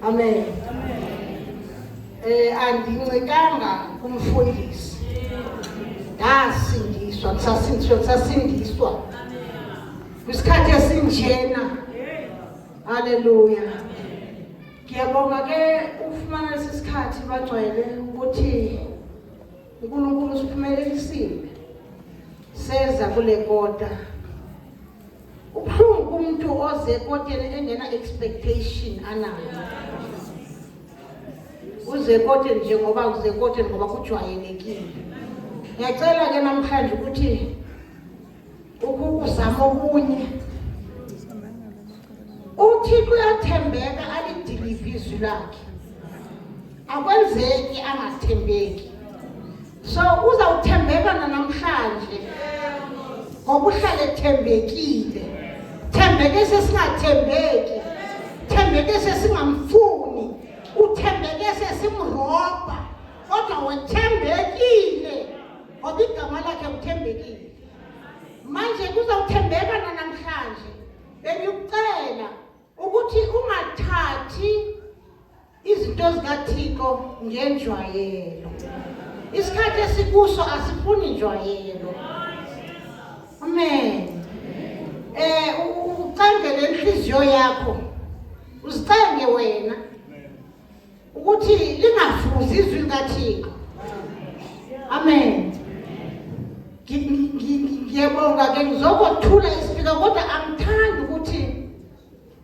Amen. Andincikanga kumfundisi. Ndasindiswa, ndisasindiswa, ndisasindiswa. Kwisikhathi esinjena. Haleluya. Ngiyabonga ke ukufumana lesi sikhathi bangcwele ukuthi uNkulunkulu usiphumelelisile. Seza kule kota. Ubuhlungu kumuntu oze ekoteni engena expectation anayo. Uze ekoteni nje ngoba uze ekoteni ngoba kujwayelekile. Ngiyacela ke namhlanje ukuthi ukuzama okunye. UThixo uyathembeka alidilive izwi lakhe. Akwenzeki angathembeki. So uzawuthembeka namhlanje ngoba uhlale ethembekile. Thembeke sesingathembeki. Thembeke sesingamfuni. Uthembeke sesimrobha. Kodwa wethembekile ngoba igama lakhe uthembekile. Manje kuzawuthembeka namhlanje. Bengikucela ukuthi ungathathi izinto zikaThixo ngenjwayelo. Isikhathi esikuso asifuni njwayelo. Amen. Ucenge lenhliziyo yakho. Uzicenge wena ukuthi lingafuzi izwi likaThixo. Amen. Ngiyabonga ke ngizokothula isifika kodwa angithandi ukuthi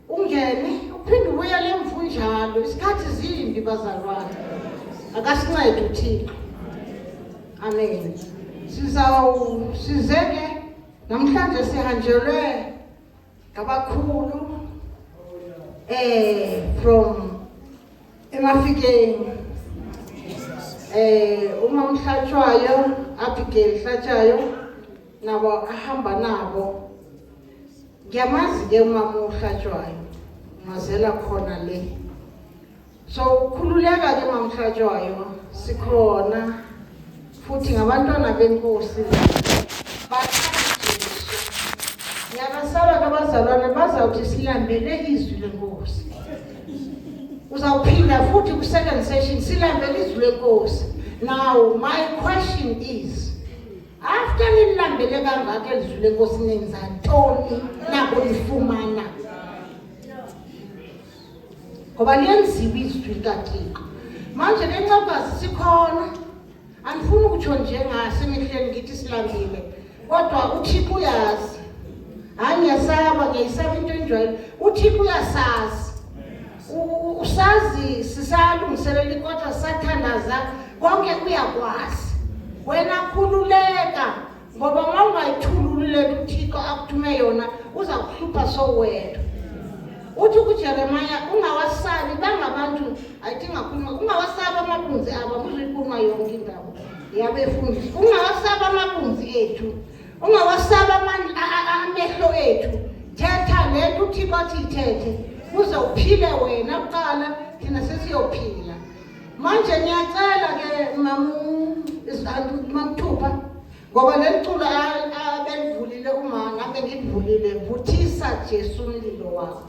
ungene uphinde ubuyele emva unjalo. Isikhathi zimbi bazalwane, akasincede uThixo. Amen. Size ke namhlanje sihanjelwe ngabakhulu from emafikeni, uma mhlatshwayo Abigail Hlatshwayo nabo ahamba nabo. Ngiyamazi ke umama uHlatshwayo, ngazela khona le. So ukhululeka ke mamhlatshwayo, sikhona futhi ngabantwana benkosi bathanda Jesu. Ngiyabasaba ke abazalwane bazawuthi silambele izwi lenkosi. Uzawuphinda futhi ku second session silambele izwi lenkosi. Now my question is, after nilambele kangaka elizwi lenkosi nenza ntoni nakulifumana? Ngoba liyenziwa izwi likaThixo. Manje le ncwakazi sikhona, andifuni ukutsho njengasemihleni ngithi silambile, kodwa uThixo uyazi. Hayi, ngiyasaba, ngiyayisaba into enjwayelo. uThixo uyasazi, usazi sisalungiselela ikota, sisathandaza konke, uyakwazi. Wena khululeka, ngoba uma ungayithululi lento uThixo akuthume yona uza kuhlupha sowedwa. Uthi kuJeremiah ungawasabi bangabantu, ayithi ngakhuluma, ungawasabi amabunzi abo, akuzuyikhuluma yonke indaba yabefundisi. Ungawasabi amabunzi ethu, ungawasabi amehlo ethu. Thetha lento uThixo athi ithethe uze uphile wena kuqala, thina sesiyophila. Manje ngiyacela ke mamthupha, ngoba leli culo abelivulile uma nami ngilivulile, vuthisa Jesu umlilo wakho.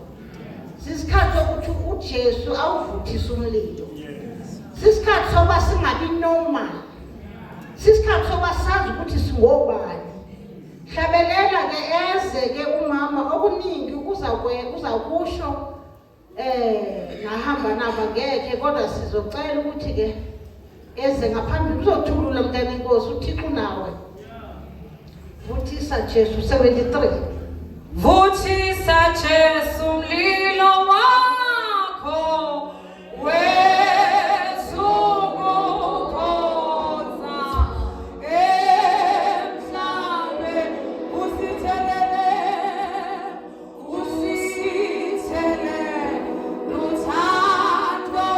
Sisikhathi sokuthi uJesu awuvuthise umlilo. Sisikhathi sokuba singabi normal. Sisikhathi sokuba sazi ukuthi singobani. Hlabelela ke eze ke umama, okuningi uzakusho nahamba naba ngekhe, kodwa sizocela ukuthi ke eze ngaphambili uzothulula mntana inkosi. uThixo unawe. Vuthisa Jesu 73. Vuthisa Jesu umlilo wakho wezukukhonza emhlabeni, usithelele, usithele luthando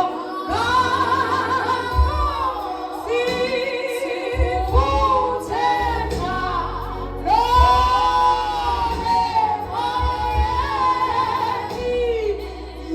lwakho, sivuthe njalo emoyeni.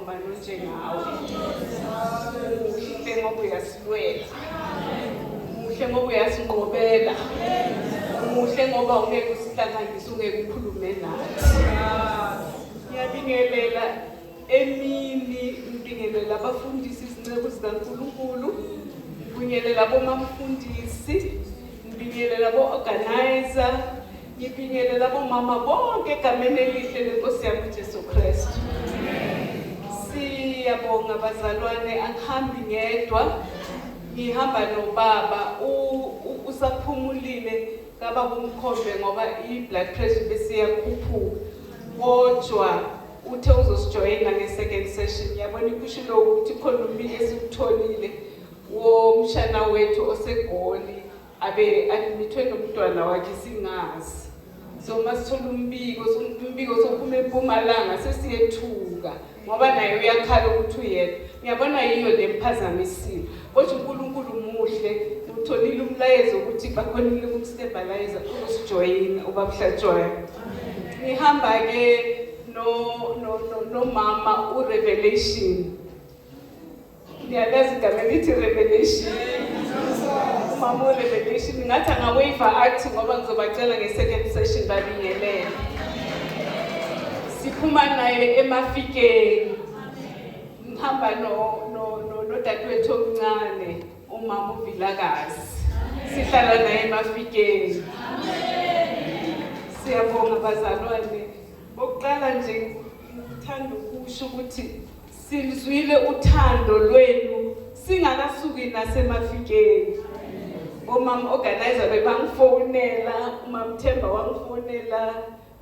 ngubani onjengawe. Muhle ngoba uyasilwela. Muhle ngoba uyasinqobela. Muhle ngoba ungeke usihlanganise ungeke ukhulume nathi. Ngiyabingelela emini ngibingelela abafundisi izinceku zikaNkulunkulu, ngibingelela bomamfundisi, ngibingelela bo-organizer, ngibingelela bomama bonke egameni elihle lenkosi yami uJesu Kristu. Siyabonga bazalwane, angihambi ngedwa, ngihamba nobaba usaphumulile kababa uMkhombe ngoba i-blood pressure besiyakhuphuka, kodwa uthe uzosijoyina nge-second session. Yabona ikhushilo ukuthi khona umbiko esiwutholile womshana wethu oseGoli abe admithwe nomntwana wakhe singazi. So masithola umbiko, umbiko sophuma eMpumalanga sesiyethuka ngoba naye uyakhala ukuthi uyedwa. Ngiyabona yiyo le mphazamisile, kodwa uNkulunkulu muhle, utholile umlayezo ukuthi bakhonile ukumstabilize, uzosijoyina ubabuhlatshwayo. Ngihamba-ke nomama uRevelation. Ngiyalazi igama elithi Revelation. Umama uRevelation ngathi angawaver athi ngoba ngizobacela nge-second session babingelele. Siphuma naye emafikeni. Ngihamba no no no nodadewethu omncane umama uVilakazi. Sihlala naye emafikeni. Siyabonga bazalwane. Bokuqala nje ngithanda ukusho ukuthi silizwile uthando lwenu singakasuki nasemafikeni. Omama organizer bebangifonela, umama Themba wangifonela,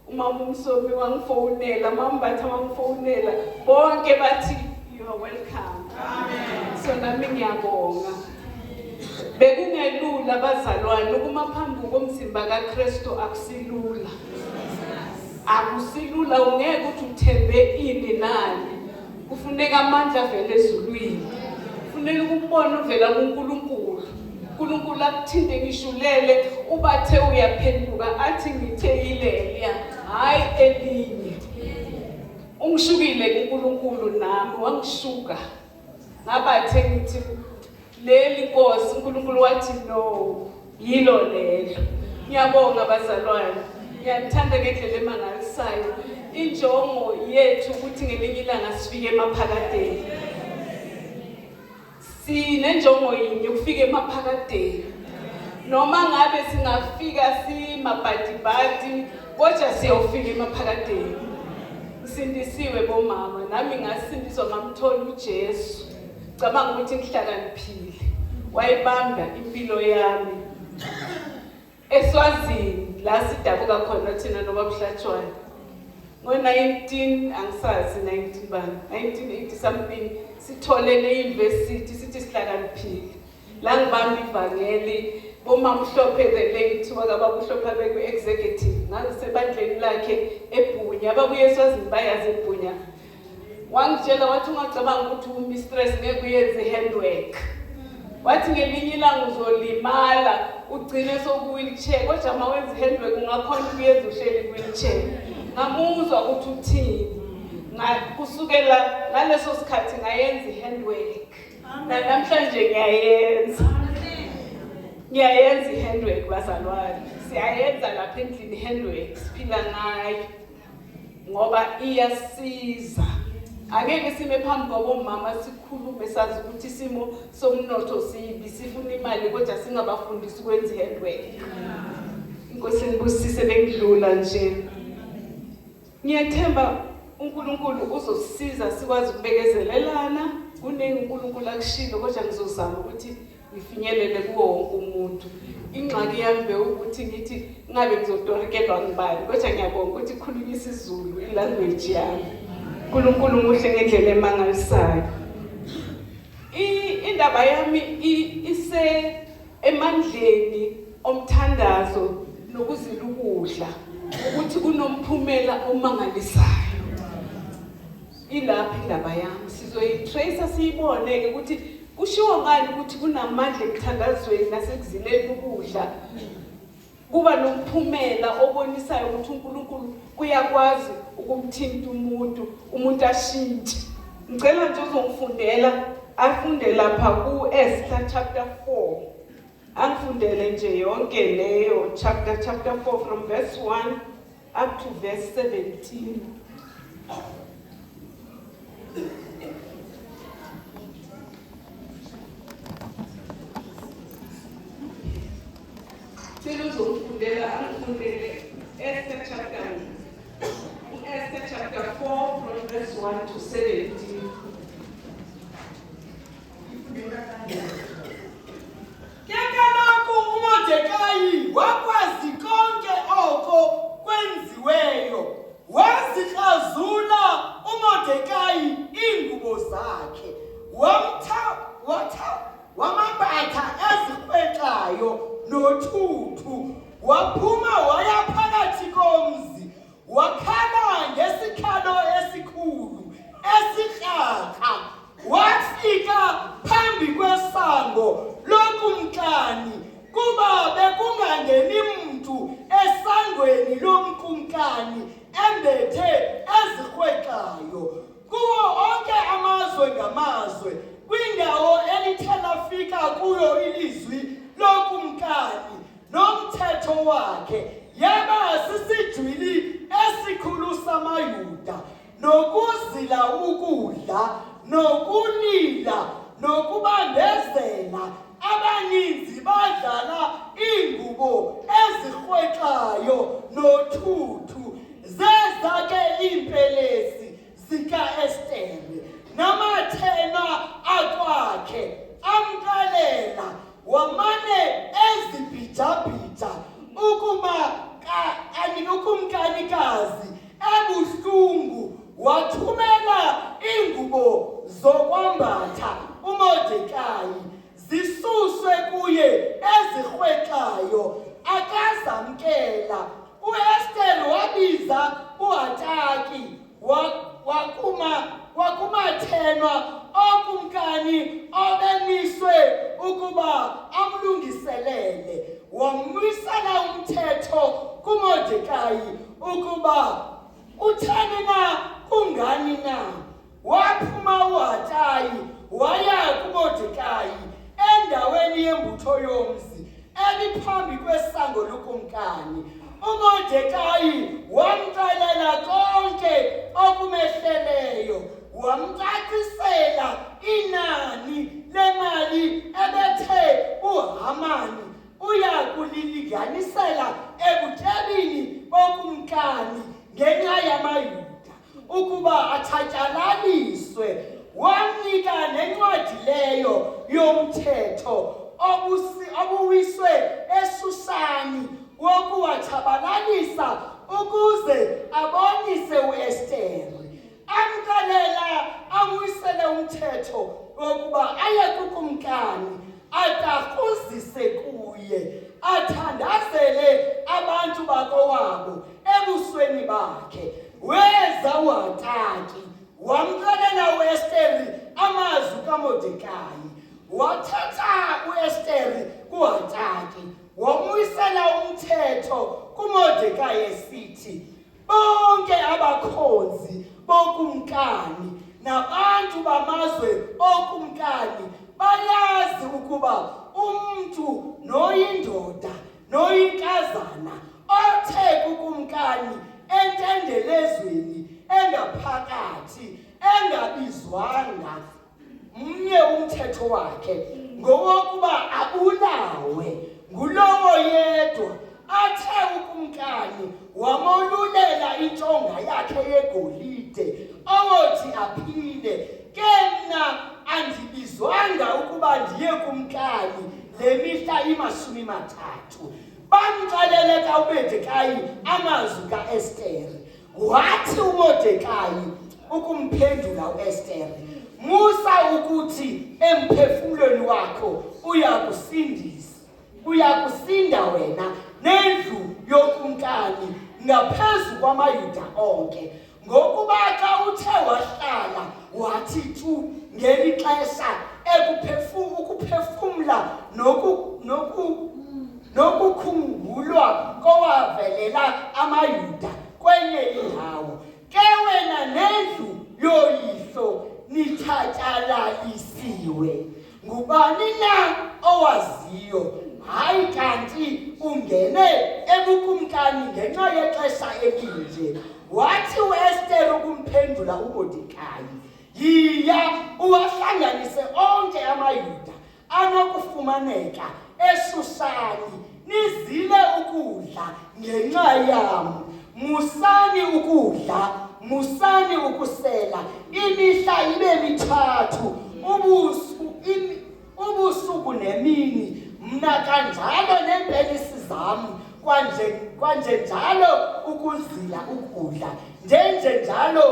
umama uMsomi wangifonela, umama Mbatha wangifonela, bonke bathi you are welcome. Amen. So nami ngiyabonga. Bekungelula bazalwane ukuma phambi komzimba kaKristu, akusilula. Akusilula, ungeke uthi uthembe ini nani. Kufuneka amandla avele ezulwini. Kufuneka ukubona uvela kuNkulunkulu. uNkulunkulu akuthinte ngisho ulele ubathe uyaphenduka athi ngithe yileliya hayi elinye. Ungishukile kuNkulunkulu nami wangishuka. Ngabathe ngithi leli Nkosi, uNkulunkulu wathi no, yilo lelo. Ngiyabonga bazalwane. Ngiyanithanda ngendlela emangalisayo. Injongo yethu ukuthi ngelinye ilanga sifike emaphakadeni. Sinenjongo yinye ukufika emaphakadeni. Noma ngabe singafika simabhadibhadi kodwa siyofika emaphakadeni. Ngisindisiwe bomama, nami ngasindiswa ngamthola uJesu. Cabanga ukuthi ngihlakaniphile. Wayibamba impilo yami. ESwazini la sidabuka khona thina noba buhlatshwayo. Ngo-19 angisazi 19 bani 1980 something sitholene e-university sithi sihlakaniphile. La ngibamba ivangeli bomamhlophe the late wakababuhlophe abekwi-executive, ngangisebandleni lakhe eBhunya, ababuye eSwazini bayazi eBhunya. Wangitshela wathi ungacabanga ukuthi umistress ngeke uyenze i-handwork. Wathi ngelinye ilanga uzolimala ugcine soku-wheelchair, kodwa uma wenza i-handwork ungakhona ukuyenza uhleli ku-wheelchair. Ngamuzwa ukuthi uthini. Kusukela ngaleso sikhathi ngayenza i-handwork. Namhlanje ngiyayenza. Ngiyayenza i-handwork bazalwane. Siyayenza lapha endlini i-handwork, siphila ngayo. Ngoba iyasiza. Angeke sime phambi kwabomama sikhulume sazi ukuthi isimo somnotho sibi, sifuna imali kodwa singabafundisi ukwenza i-handwork. Inkosi nibusise bengidlula nje. Ngiyathemba uNkulunkulu uzosisiza sikwazi ukubekezelelana. Kuningi uNkulunkulu akushilo kodwa ngizozama ukuthi ngifinyelele kuwo wonke umuntu. Ingxaki yami bewukuthi ngithi ngabe ngizotorikelwa ngibani, kodwa ngiyabonga ukuthi khulunywa isiZulu, ilanguage yami. uNkulunkulu muhle ngendlela emangalisayo. Indaba yami ise emandleni omthandazo nokuzila ukudla, ukuthi kunomphumela omangalisayo. Ilapha indaba yami, sizoyitracer siyibone-ke ukuthi kushiwo ngani ukuthi kunamandla emthandazweni nasekuzileni ukudla. Kuba nomphumela obonisayo ukuthi uNkulunkulu uyakwazi ukumthinta umuntu, umuntu ashintshe. Ngicela nje uzongifundela afunde lapha ku-Esther chapter 4. Angifundele nje yonke leyo chapter, chapter 4 from verse 1 up to verse 17. Cela uzongifundela angifundele Esther chapter Esther chapter 4 from verse 1 to 17. Ke kaloku uMordekayi wakwazi konke oko kwenziweyo, wazikrazula uMordekayi iingubo zakhe, wamtha watha wamambatha ezikrwexayo nothuthu, waphuma waya phakathi komzi, wakhala ngesikhalo esikhulu esikrakra, wafika phambi kwesango lokumkani, kuba bekungangeni mntu esangweni lomkumkani embethe ezikrwexayo. Kuwo onke amazwe ngamazwe, kwindawo elithe lafika kuyo ilizwi lokumkani nomthetho wakhe, yaba sisijwili esikhulu samaYuda, nokuzila ukudla, nokulila, nokubambezela. Abaninzi badlala iingubo ezirhwexayo nothuthu. Zeza ke iimpelesi zikaEstere namathena akwakhe, amxelela, wamane ezibhijabhija ukumkanikazi ebuhlungu, wathumela iingubo zokwambatha uMordekayi zisuswe kuye ezirhwexayo, akazamkela. UEstere wabiza uHataki wakumathenwa okumkani obemiswe ukuba amlungiselele, wamwisela umthetho kuMordekayi ukuba utheni na, kungani na. Waphuma uHatayi waya kuMordekayi endaweni yembutho yomzi ebiphambi kwesango lokumkani. UMordekayi wamxelela konke okumehleleyo, wamcacisela inani lemali ebethe uHamani uya kulilinganisela ebutyebini bokumkani ngenxa yamaYuda ukuba atshatyalaliswe. Wamnika nencwadi leyo yomthetho obuwiswe eSushani wokuwatshabalalisa ukuze abonise uEstere. Amxelela amwisele umthetho wokuba aye kukumkani atarhuzise kuye, athandazele abantu bakowabo ebusweni bakhe. Weza uHataki wamxelela uEsteri amazwi kaMordekayi. Wathatha uEsteri kuHataki wamwisela umthetho kuMordekayi esithi, bonke abakhonzi bokumkani nabantu bamazwe okumkani bayazi ukuba umntu noyindoda noyinkazana othe kukumkani entendelezweni engaphakathi engabizwanga, mnye umthetho wakhe ngowokuba abulawe ngulowo yedwa athe ukumkani wamolulela intonga yakhe yegolide owothi aphile. Ke mna andibizwanga ukuba ndiye kumkani le mihla ima-30. Bamxelele kaUmordekayi amazwi kaEsteri. Wathi uMordekayi ukumphendula uEsteri, musa ukuthi emphefumulweni wakho uyakusindisa, uyakusinda wena nendlu yokumkani ngaphezu kwamaYuda onke. Ngokuba xa uthe wahlala wathi tu ngeli xesha ukuphefumla nokukhumbulwa kowavelela amaYuda kwenye indawo, ke wena nendlu yoyihlo. Ngubani na owaziyo? Hayi kanti ungene ebukumkani ngenxa yexesha elinje. Wathi uEstere ukumphendula uMordekayi, Yiya uwahlanganise onke amaYuda anokufumaneka eShushani, nizile ukudla ngenxa yam. Musani ukudla, musani ukusela, imihla ibe mithathu, ubusuku nemini, mna kanjalo neempelisi zam, kwanjenjalo ukuzila ukudla, njenjenjalo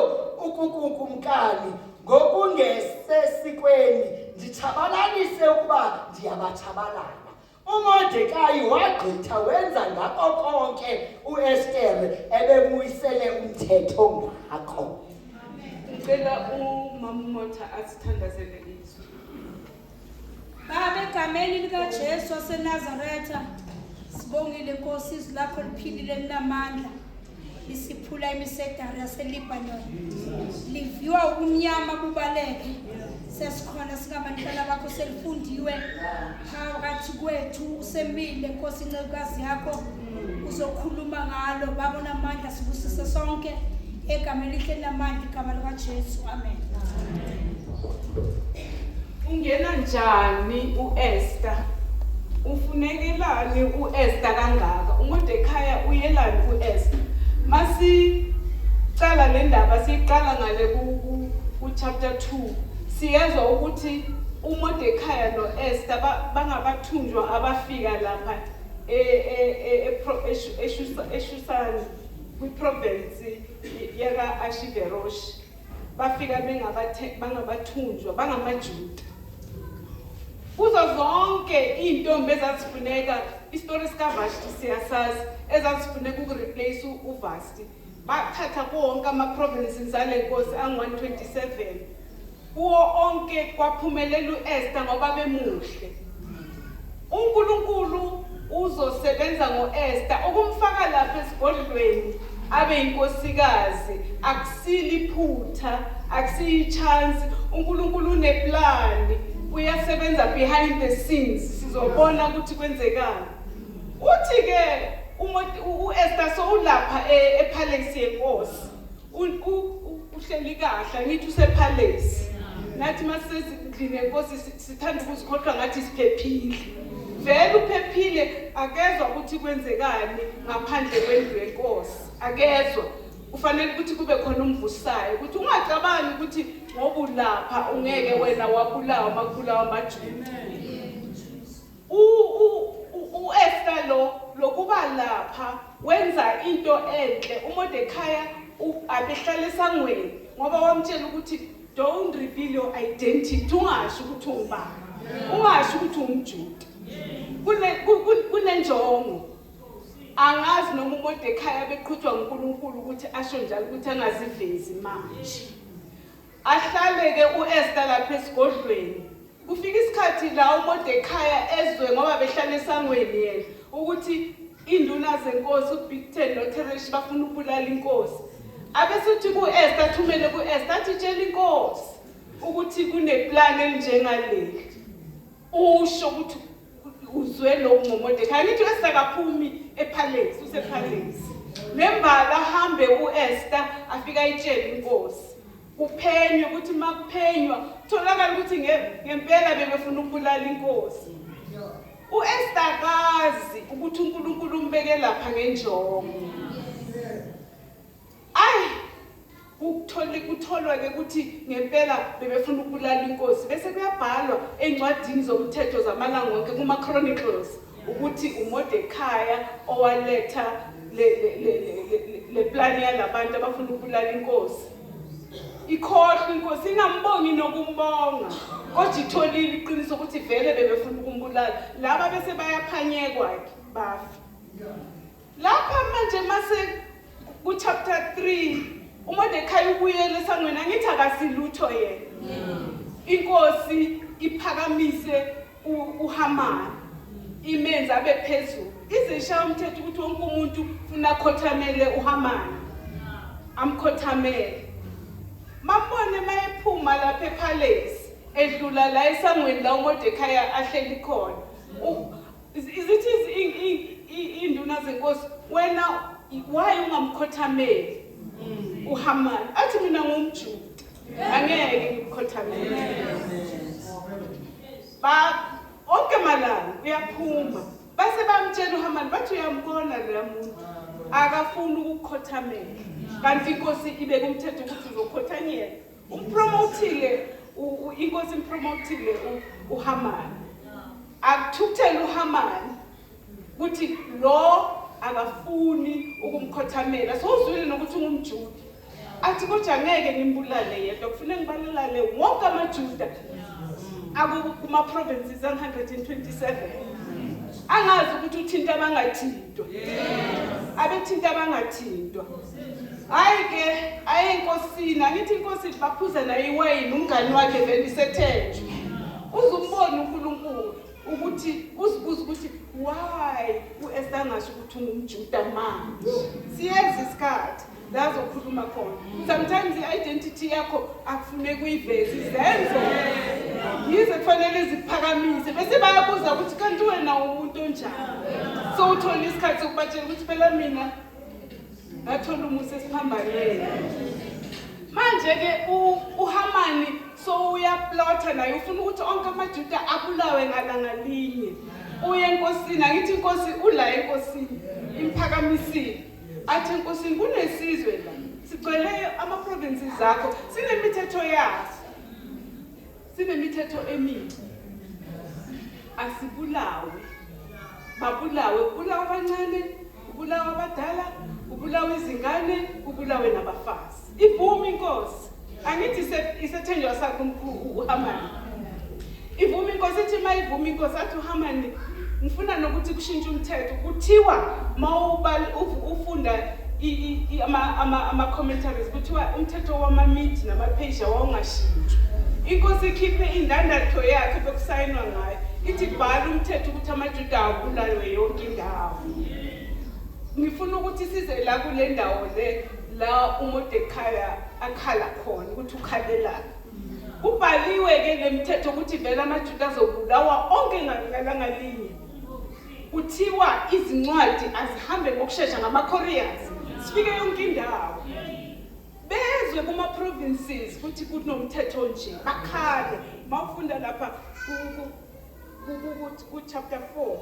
ukukukumkani ngokungesesikweni, nditshabalalise ukuba ndiyabatshabalala. UMordekayi wagqitha wenza ngako konke uEstere ebemwisele umthetho ngakho. Ngicela umama uMotha asithandazele izwi. Baba, egameni likaJesu waseNazaretha, sibongile Nkosi, izwi lakho liphilile linamandla, lisiphula imisedari yaseLebanon, liviwa ubumnyama bubaleke. Sesikhona singabantwana bakho, selifundiwe phakathi kwethu, usemile Nkosi, incekukazi yakho uzokhuluma ngalo. Baba onamandla, sibusise sonke egameni elihle linamandla, igama likaJesu, amen. Ungena njani uEsther? Ufunekelani uEsther kangaka? UMordekhaya uyelani kuEsther? Masicala le ndaba siyiqala ngale ku chapter 2. Siyezwa ukuthi uMordekhaya noEsther bangabathunjwa abafika lapha eShushan kwiprovince yaka Ashiveroshi. Bafika bangabathunjwa, bangamaJuda. Kuzo zonke iy'ntombi ezazifuneka, isitori sikaVashti siyasazi, ezazifuneka ukureplace uVashti, bathatha kuwo wonke ama-provinces ale nkosi angu-127. Kuwo onke kwaphumelela u-Esther ngoba bemuhle. UNkulunkulu uzosebenza ngo-Esther ukumfaka lapha esigodlweni abe inkosikazi. Akusili iphutha, akusiyi chance. uNkulunkulu uneplani, uyasebenza behind the scenes. Sizobona ukuthi kwenzekani. Uthi ke uEsther sowulapha epalace yenkosi, uhleli kahle, angithi usepalace. Nathi masisezindlini yenkosi sithanda ukuzikhohlwa ngathi siphephile. Vele uphephile, akezwa ukuthi kwenzekani ngaphandle kwendlu yenkosi, akezwa. Kufanele ukuthi kube khona umvusayo, ukuthi ungacabangi ukuthi ngoba ulapha ungeke wena wabulawa makubulawa amaJuda. U-Esther lo lokuba lapha wenza into enhle. uMordekhaya abehlala esangweni ngoba wamtshela ukuthi don't reveal your identity, ungasho ukuthi ungubani, ungasho ukuthi ungumJuda. Kunenjongo. Angazi noma uMordekhaya beqhutshwa nguNkulunkulu ukuthi asho njalo ukuthi angazivezi manje. Ahlale ke uEsther lapha esigodlweni. Kufika isikhathi la uMordekhaya ezwe, ngoba behlala esangweni yena, ukuthi induna zenkosi uBigtan noTeresh bafuna ukubulala inkosi. Abesithi kuEsther, athumele kuEsther athi tshela inkosi ukuthi kuneplan elinjengaleli. Usho ukuthi uzwe lokhu ngoMordekhaya. Ngithi uEsther akaphumi epalace, usepalace. Nembala ahambe uEsther afika ayitshele inkosi. Kuphenywe ukuthi makuphenywa kutholakala ukuthi ngempela bebefuna ukubulala inkosi. UEsther akazi ukuthi uNkulunkulu umbeke lapha ngenjongo. Ayi, kutholwa ke ukuthi ngempela bebefuna ukubulala inkosi, bese kuyabhalwa ezincwadini zomthetho zamalanga wonke kuma Chronicles ukuthi uMordekhaya owaletha le plan yalabantu abafuna ukubulala inkosi. Ikhohlwa inkosi, ingambongi nokumbonga, kodwa itholile iqiniso ukuthi vele bebefuna ukumbulala. Laba bese bayaphanyekwa ke bafa. Lapha manje mase ku chapter 3 uMordekhaya ubuyele esangweni, angithi akasilutho yena. Inkosi iphakamise uHaman, imenze abe phezulu, ize ishaya umthetho ukuthi wonke umuntu ufuna akhothamele uHaman, amkhothamele. Mambone mayephuma lapha epalace. Edlula la esangweni la uMordecai ahleli khona. Izithi induna zenkosi, wena why ungamkhothameli uHaman? Athi mina ngumJuda, angeke ngimkhothamele. Ba onke malanga uyaphuma. Base bamtshela uHaman bathi uyambona loya muntu akafuni ukukhothamela. Kanti inkosi ibeke umthetho ukuthi uzokhothanyelwa. Umpromotile inkosi impromotile uHaman. Akuthukuthele uHaman ukuthi lo akafuni ukumkhothamela. Sowuzwile nokuthi ungumJuda. Athi kodwa angeke ngimbulale yedwa, kufuneka ngibalulale wonke amaJuda akuma provinces 127. Angazi ukuthi uthinta abangathintwa. Abethinta abangathintwa. Hayi ke, aye enkosini, angithi inkosi baphuza naye iwayini umngani wakhe vele isethenjwe. Uzumbona uNkulunkulu ukuthi uzibuza ukuthi why uEsther angasho ukuthi ungumJuda manje. Siyeza isikhathi la azokhuluma khona. Sometimes i-identity yakho akufuneki uyiveze, izenzo yize kufanele ziphakamise bese bayabuza ukuthi kanti wena umuntu onjani. So uthola isikhathi sokubatshela ukuthi phela mina ngathola umusa esiphambanweni. Manje ke uHamani so uyaplotha naye ufuna ukuthi onke amaJuda abulawe ngalanga linye. Uye enkosini, angithi inkosi ula enkosini imphakamisile. Athi enkosini kunesizwe la sigcwele ama-provinces akho, sinemithetho yaso, sinemithetho emibi, asibulawe, babulawe, kubulawa abancane, kubulawa abadala, kubulawa izingane, kubulawe nabafazi. Ivume inkosi, angithi isethenjwa sakhe uHamani. Ivume inkosi, ithi uma ivume inkosi athi uHamani ngifuna nokuthi kushintshe umthetho. Kuthiwa ufunda ama-commentaries kuthiwa umthetho wamaMidi namaPersia wawungashintshwa. Inkosi ikhiphe indandatho yakhe bekusayinwa ngayo, ithi bhala umthetho ukuthi amaJuda abulawe yonke indawo. Ngifuna ukuthi size la kule ndawo le la uMordecai akhala khona ukuthi ukhalelani. Kubhaliwe ke lemithetho ukuthi vele amaJuda azobulawa onke ngalanga linye. Kuthiwa izincwadi azihambe ngokushesha ngama-couriers sifike yonke indawo. Bezwe kuma-provinces ukuthi kunomthetho nje, bakhale. Mawufunda lapha ku-chapter 4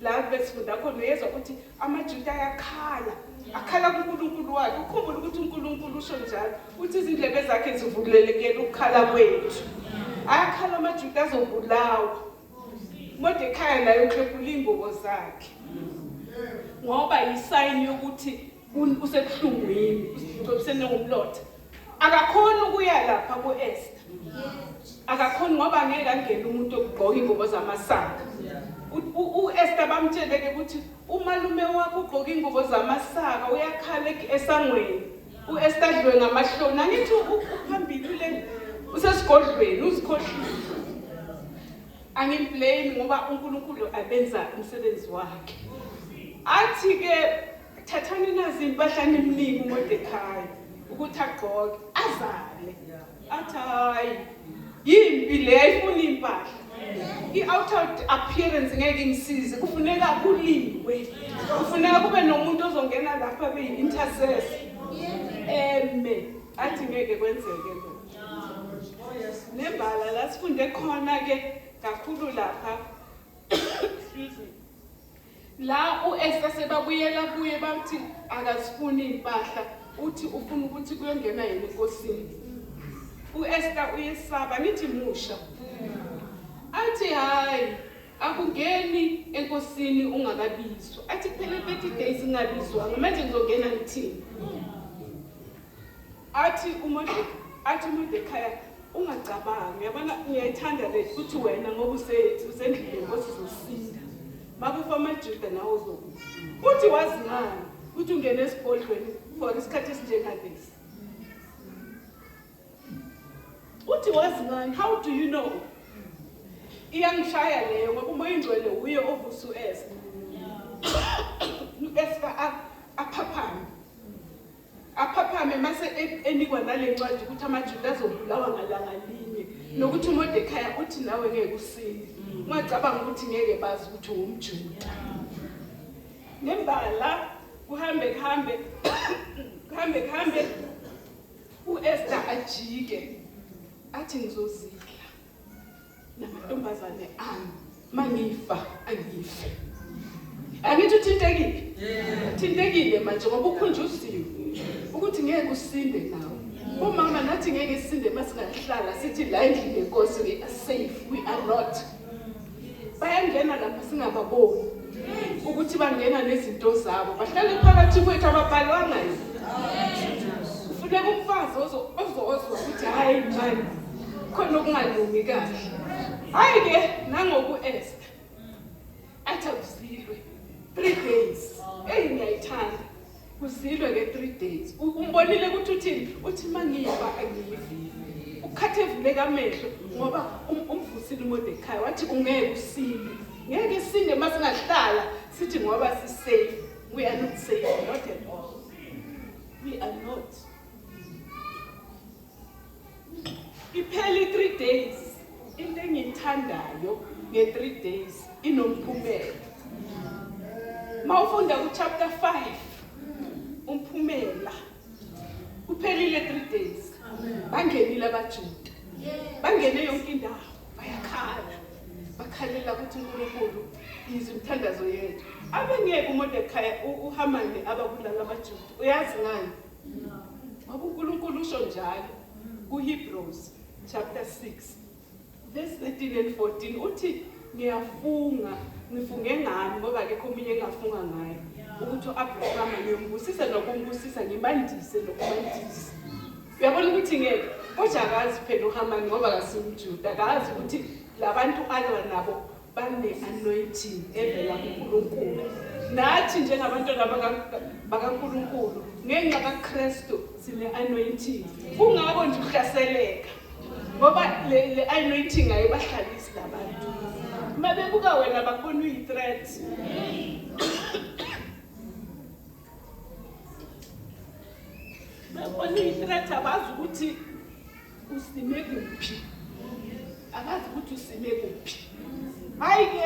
la besifunda khona uyezwa ukuthi amaJuda ayakhala, akhala kuNkulunkulu wakhe. Ukhumbule ukuthi uNkulunkulu usho njalo uthi izindlebe zakhe zivulelekele ukukhala kwethu. Ayakhala amaJuda azobulawa. Mordecai naye uklebhula iy'ngubo zakhe ngoba yisayini yokuthi usebuhlungwini, usigcobisene ngomlotha. Akakhoni ukuya lapha ku-Esther, akakhoni ngoba angeke angene umuntu okugqoka iy'ngubo zamasaka. U-Esther bamtshele-ke ukuthi umalume wakho ugqoka iy'ngubo zamasaka uyakhala esangweni. U-Esther adliwe ngamahloni, angithi uphambili ule usesigodlweni uzikhohlile. Angimblame ngoba uNkulunkulu abenza umsebenzi wakhe. Athi ke thathani nazi impahla nimnike uMordecai ukuthi agqoke azale. Athi hayi yimpi le ayifuni impahla. I-outer appearance ngeke imsize, kufuneka kuliwe, kufuneka kube nomuntu ozongena lapha beyi-intercessor eme athi ngeke kwenzeke lokho. Nembala la sifunde khona ke kakhulu lapha, excuse me, la u-Esther sebabuyela kuye bathi akazifuni iy'mpahla, uthi ufuna ukuthi kuyongena yena enkosini. U-Esther uyesaba, ngithi musha, athi hhayi akungeni enkosini ungakabizwa. Athi kuphele 30 days ngingabizwanga, manje ngizongena ngithini? Athi uMordecai ungacabangi, uyabona ngiyayithanda le ukuthi wena ngoba usendlini yenkosi uzosinda. Makufa amaJuda nawe uzokufa. Uthi wazi ngani ukuthi ungene esigodlweni for isikhathi esinjengalesi? Uthi wazi ngani? How do you know? Iyangishaya leyo ngoba uMoya oyiNgcwele uye ovusa u-Esther. U-Esther aphaphame. Aphaphame mase enikwa nale ncwadi ukuthi amaJuda azobulawa ngalanga linye. Nokuthi uMordekhaya uthi nawe ngeke usinde. Ungacabanga ukuthi ngeke bazi ukuthi ungumJuda. Nembala kuhambe kuhambe kuhambe kuhambe uEsther ajike athi ngizozidla namantombazane ami mangifa angife. Angithi uthintekile? Uthintekile manje ngoba ukhunjuziwe ukuthi ngeke usinde nawe. Umama nathi ngeke sisinde masingahlala sithi la endlini yenkosi we are safe, we are not. Bayangena lapha singababoni ukuthi bangena nezinto zabo bahlale phakathi kwethu ababhalwanga yini. Kufuneka umfazi ozozwa ukuthi hayi mani khona okungalungi kahle. Hayi ke nangoku Esther athi akuzilwe 3 days. Eyi ngiyayithanda. Kuzilwe ke 3 days. Umbonile ukuthi uthini? Uthi mangifa angifi. Ukhathe evuleka amehlo ngoba umvusile uMordekhai wathi ungeke usinde. Ngeke sinde masingahlala sithi ngoba si safe. We are not safe, not at all. We are not. Iphela i-3 days. Into engiyithandayo nge-3 days inomphumela. Mawufunda ku-chapter 5 umphumela kuphelile 3 days. Bangenile abaJuda. Bangene yonke indawo bayakhala. Bakhalela ukuthi uNkulunkulu izwe imithandazo yethu. Abengeke uMordekhai uHamani ababulala abaJuda. Uyazi ngani? Ngoba uNkulunkulu usho njalo kuHebrews chapter 6 verse 13 and 14 uthi ngiyafunga ngifunge ngami ngoba akekho omunye engafunga ngaye ukuthi uAbrahama ngiyombusisa nokumbusisa ngimandise nokumandisa. Uyabona ukuthi ngeke kodwa akazi phela uHamani ngoba akasimJuda akazi ukuthi labantu alwa nabo bane-anointing evela kuNkulunkulu. Nathi njengabantwana bakaNkulunkulu ngenxa kaKristu sine-anointing. Kungakho nje uhlaseleka ngoba le anointing ayibahlalisi labantu. Uma bebuka wena bakubona uyi-threat. Bakubona uyi-threat abazi ukuthi usime kuphi. Abazi ukuthi usime kuphi. Hayi ke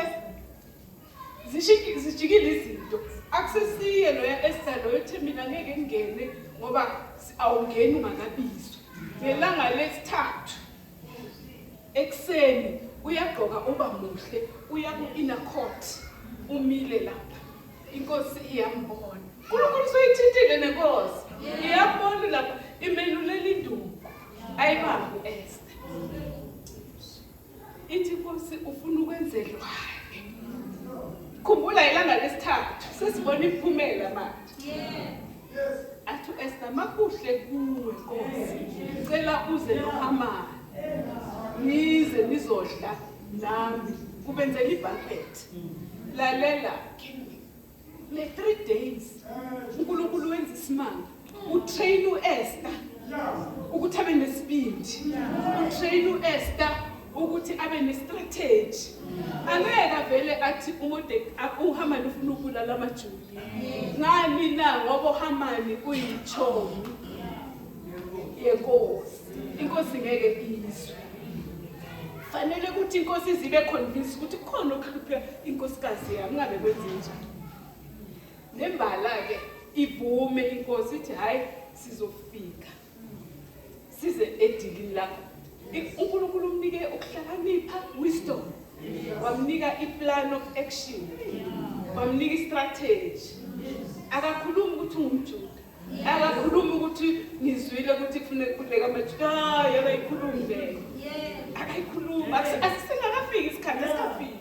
zijikile izinto. Akusesiye loya Esther loyo uthi mina ngeke ngingene ngoba awungeni ungakabizwa. Ngelanga lesithathu ekuseni uyagqoka uba muhle uya ku-inner court umile lapha inkosi iyambona. uNkulunkulu usuyithintile nenkosi iyambona lapha imelulela induku ayibambi u-Esther. Ithi inkosi ufuna ukwenzelwani? Khumbula ilanga lesithathu sesibona imiphumela manje. Athi u-Esther makuhle kuwe nkosi cela uze noHamani nize nizodla nami ubenzela ibanquet. Lalela ke le 3 days uNkulunkulu wenza isimanga utrain uEsther ukuthi abe nesibindi utrain uEsther ukuthi abe nestrategy angeke avele athi uMordecai uHaman ufuna ukubulala amaJuda ngani na ngoba uHaman uyichomi yenkosi inkosi ngeke izwe fanele ukuthi inkosi izibe convince ukuthi kukhona okuhlupha inkosikazi yami ngabe kwenzenjani nembala ke ivume inkosi ithi hayi sizofika size edilini lakho uNkulunkulu umnike ukuhlakanipha wisdom wamnika i-plan of action wamnika i-strategy akakhulumi ukuthi ungumJuda akakhulumi ukuthi ngizwile ukuthi kufuneka kukhuleka amaJuda hayi akayikhulumi leyo akayikhulumi asisengakafiki isikhathi asikafiki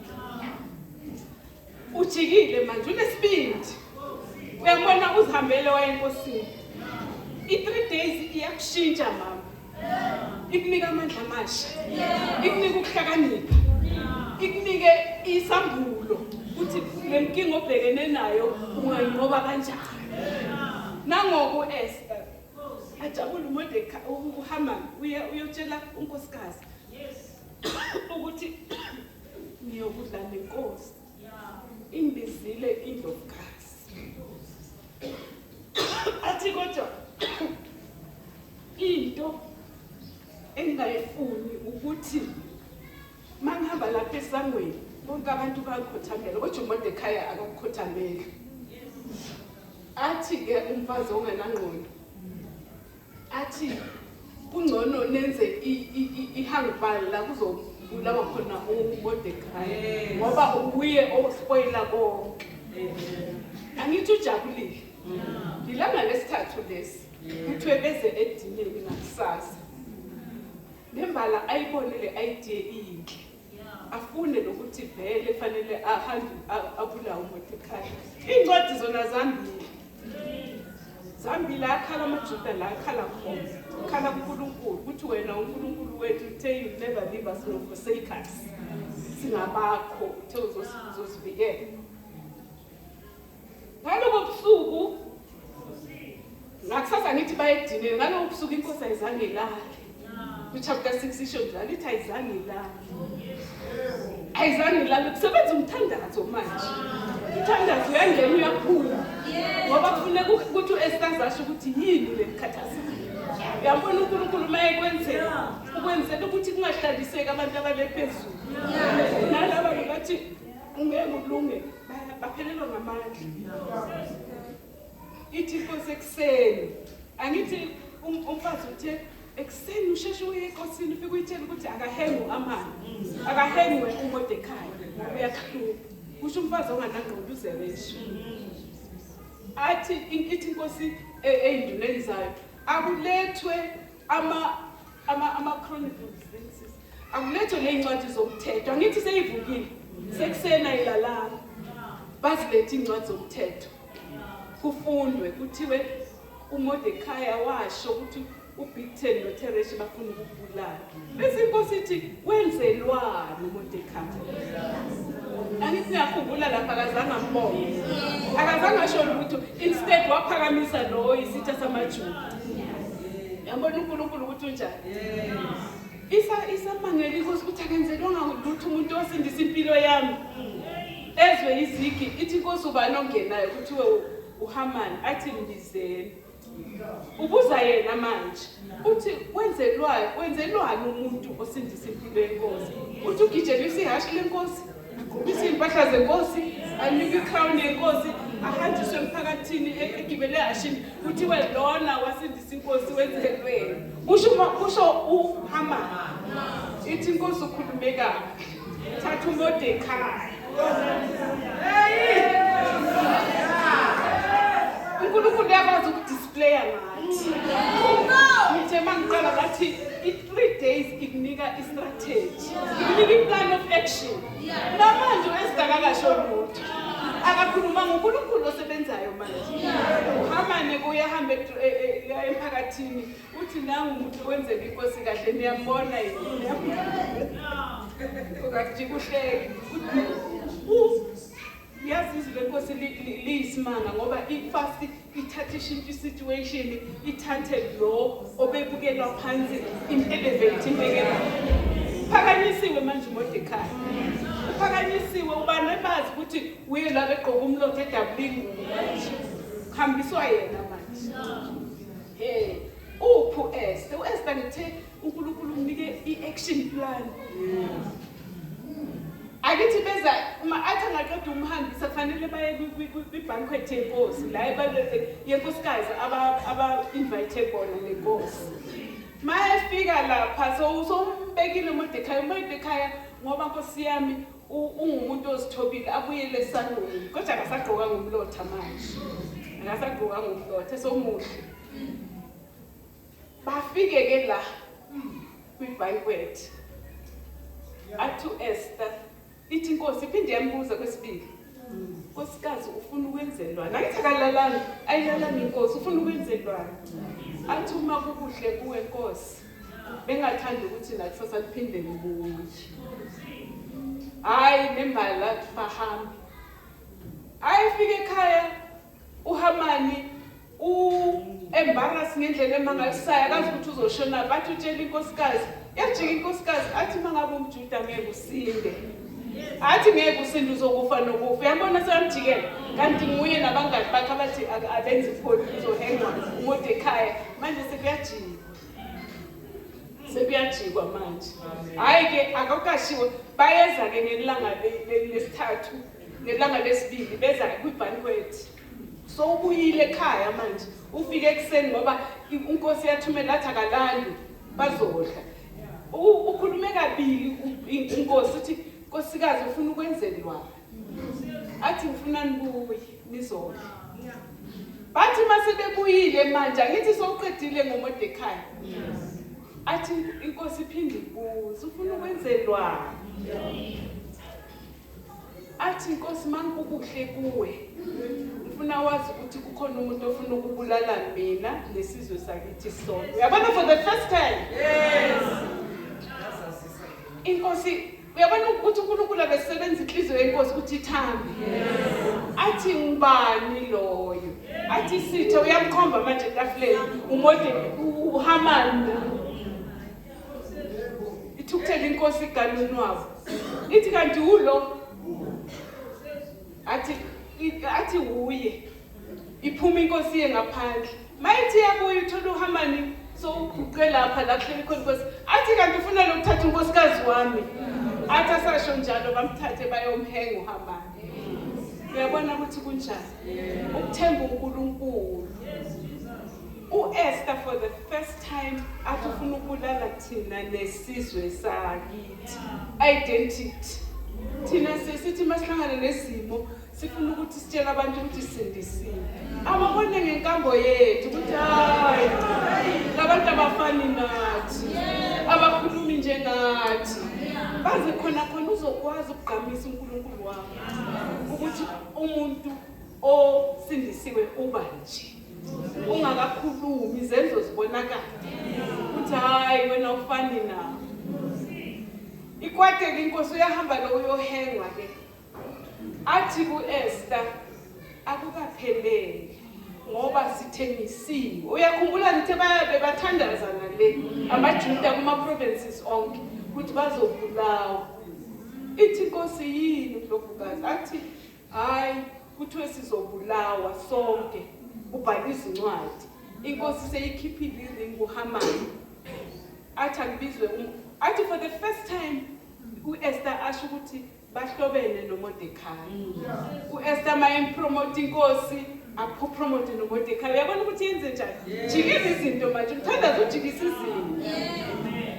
ujikile manje unesibindi uyambona uzihambele waye enkosini i-3 days iyakushintsha mama ikunika amandla amasha ikunika ukuhlakanipha ikunike isambulo ukuthi le nkinga obhekene nayo ungayinqoba kanjani nangoku Esther ajabule uMordecai uHaman uyotshela unkosikazi ukuthi ngiyokudla nenkosi imbizile indlovukazi athi kodwa into engingayifuni ukuthi esangweni bonke abantu bayakhothamela kodwa uMordecai akakukhothameli. Athi-ke umfazi ongenangqondo athi kungcono nenze ihangibhali la kuzobulawa khona uMordecai ngoba ubuye ospoila konke. Angithi ujabulile. Ilanga lesithathu lesi kuthiwe beze edineni ngakusasa. Nembala ayibone le idea iyinhle. Afune nokuthi vele fanele ahambe abulawe uMordecai. Iy'ncwadi zona zambili. Zambili akhala amaJuda la akhala khona. Akhala kuNkulunkulu ukuthi wena uNkulunkulu wethu uthe you never leave us nor forsake us. Singabakho uthe uzosivikela. Ngalobo busuku ngakusasa ngithi bayedineni ngalobo busuku inkosi ayizange ilale. Ku-chapter 6 isho njalo ithi ayizange ilale. Ayizange ilale kusebenza umthandazo manje. Umthandazo uyangena uyaphuma. Ngoba kufuneka ukuthi u-Esther asho ukuthi yini le khathazayo. Uyabona uNkulunkulu uma ekwenzela ukwenzela ukuthi kungahlaliseki abantu abale phezulu. Nalaba bathi ungeke ulunge baphelelwa ngamandla. Ithi inkosi ekuseni angithi umfazi uthe ekuseni usheshe uye enkosini ufike uyitshele ukuthi akahengwe amani akahengwe uMordecai ngoba uyakuhlupha kusho umfazi onganangqondo uZereshi. Athi ithi inkosi ey'nduneni zayo akulethwe ama-chronicles akulethwe ney'ncwadi zomthetho. Angithi seyivukile sekuseni ayilalanga bazilethe iy'ncwadi zomthetho kufundwe kuthiwe uMordecai washo ukuthi uBigtan noTereshi bafuna ukubulala. Bese inkosi ithi wenzelwani uMordecai? Angithi niyakhumbula lapha akazange ambonge. Akazange asho lutho. Instead waphakamisa lo isitha samaJuda. Yabona uNkulunkulu ukuthi unjani? Isamangela inkosi ukuthi akenzelwanga lutho umuntu osindisa impilo yami. Ezwe izigi ithi inkosi ubani ongenayo kuthiwe uHaman athi mbizeni. Ubuza yena manje uthi wenzelwani wenzelwani umuntu osindisa impilo yenkosi? Uthi ugijelisa ihhashi lenkosi, agqokise iy'mpahla zenkosi, anikwe icrown yenkosi, ahanjiswe emphakathini egibele ehhashini kuthiwe lona wasindisa inkosi wenzelweni. Kusho kusho uHaman. Ithi inkosi ukhulume kabi. Thatha uMordecai. uNkulunkulu uyakwazi ukudisplaya ngathi. Ngithe mangiqala ngathi i-3 days ikunika i-strategy. Ikunika i-plan of action. Namanje u-Esther akakasho lutho. Akakhulumanga uNkulunkulu osebenzayo manje. Uhamane kuyahamba emphakathini uthi nangu umuntu wenzela inkosi kahle niyambona yini? Ungajika uhleke. Yazi izwi lenkosi liyisimanga ngoba i-fast ithatha ishintsha i-situation ithathe lo obebukelwa phansi im-elevate imbekela. Uphakanyisiwe manje uMordecai. Uphakanyisiwe ubani ebazi ukuthi uye la begqoka umlotha edabula ingubo manje. Kuhambiswa yena manje. Hey, uphi u-Esther? U-Esther ngithe uNkulunkulu umnike i-action plan. Akithi beza uma athi angaqeda umhambisa kufanele baye kwi-banquet yenkosi la yenkosikazi aba-invite bona nenkosi. Ma efika lapha sowumbekile uMordecai, uMordecai ngoba nkosi yami ungumuntu ozithobile abuyele esangweni kodwa akasagqokanga umlotha manje. Akasagqokanga umlotha somuhle. Bafike ke la kwi-banquet. Athi u-Esther ithi inkosi iphinde yambuza kwesibili. Nkosikazi ufuna ukwenzelwani? Angithi akalalanga, ayilalanga inkosi ufuna ukwenzelwani? Athi uma kukuhle kuwe nkosi bengathanda ukuthi nakusasa liphinde libuye. Hayi nembala lathi bahambe. Hayi fike ekhaya uHamani u-embarrass ngendlela emangalisayo akazi ukuthi uzoshona bathi utshela inkosikazi yajika inkosikazi athi uma ngabe umjuda ngeke usinde athi ngeke usinde uzokufa nokufa uyambona seyamjikela kanti nguye nabangani bakhe abathi abenzi ipholi uzohengwa uMordecai manje sekuyajika. Sekuyajikwa manje. Hayi ke akukashiwo bayeza ke ngelanga lesithathu ngelanga lesibili beza kwi-banquet. So ubuyile ekhaya manje ufike ekuseni ngoba inkosi yathumela athi akalali bazodla. Ukhulume kabili inkosi uthi nkosikazi ufuna ukwenzelwa. Athi ngifuna nibuye nizodla. Bathi mase bebuyile manje angithi sowuqedile ngoMordecai. Athi inkosi iphinde ibuze ufuna ukwenzelwani? Athi inkosi manikukuhle kuwe. Ngifuna wazi ukuthi kukhona umuntu ofuna ukubulala mina nesizwe sakithi sonke. Uyabona for the first time. Yes. Inkosi uyabona ukuthi uNkulunkulu abesebenza inhliziyo yenkosi ukuthi ithambe. Athi ngubani loyo? Athi sithe uyamkhomba manje etafuleni uMode uHaman. Ithukuthela inkosi iganunwabo. Ithi kanti ulo athi athi uye. Iphuma inkosi iye ngaphandle. Mayithi iyabuya uthola uHamani sowuguqe lapha la kuhleli khona inkosi. Athi kanti ufuna lokuthatha unkosikazi wami. Athi asasho njalo bamthathe bayomhenga uHamani. Uyabona ukuthi kunjani? Ukuthemba uNkulunkulu. U-Esther for the first time athi ufuna ukubulala thina nesizwe sakithi. Identity. Thina sesithi masihlangane nezimo sifuna ukuthi sitshele abantu ukuthi sisindisiwe. Ababone ngenkambo yethu ukuthi hayi labantu abafani nathi. Abakhulumi njengathi. Baze khona khona uzokwazi ukugqamisa uNkulunkulu wakho ukuthi umuntu osindisiwe uba nje. Ungakakhulumi izenzo zibonakala ukuthi hayi wena ufani nawo. Ikwateke inkosi uyahamba lo uyohengwa ke. Athi ku-Esther akukapheleli ngoba sithengisiwe. Uyakhumbula ngithe bayabe bathandaza nale amaJuda kuma-provinces onke ukuthi bazobulawa. Ithi inkosi yini mlovukazi? Athi hayi kuthiwe sizobulawa sonke. Ubhala izincwadi. Inkosi seyikhiphile iringi kuHamani. Athi akubizwe athi for the first time u-Esther asho ukuthi bahlobene noMordecai. U-Esther mayempromote inkosi apho-promote noMordecai. Uyabona ukuthi yenze njani? Jikile izinto manje, umthandazo ujikisa izinto.